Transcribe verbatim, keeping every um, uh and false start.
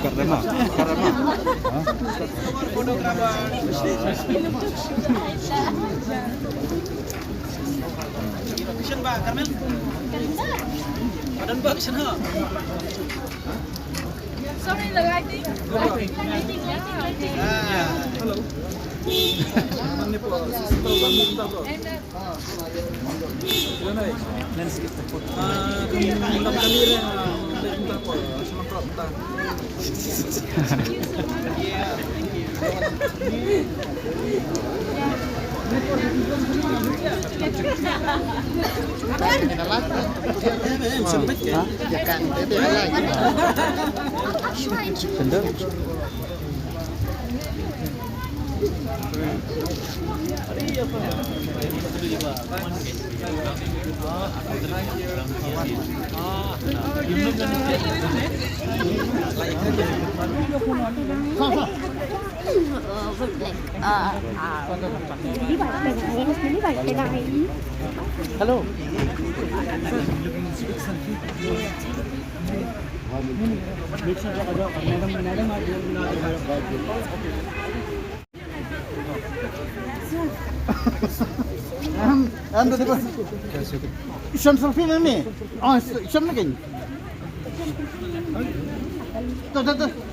Karena, karena. Action ba, Carmen. Adan ba, action ha. Sorry, the lighting. Lighting, lighting, lighting. Ah. Hello. And, uh, Hello. Em, em, da, da, da. Ishan selfie na ni. Oh, ishan na kan. Da, da, da.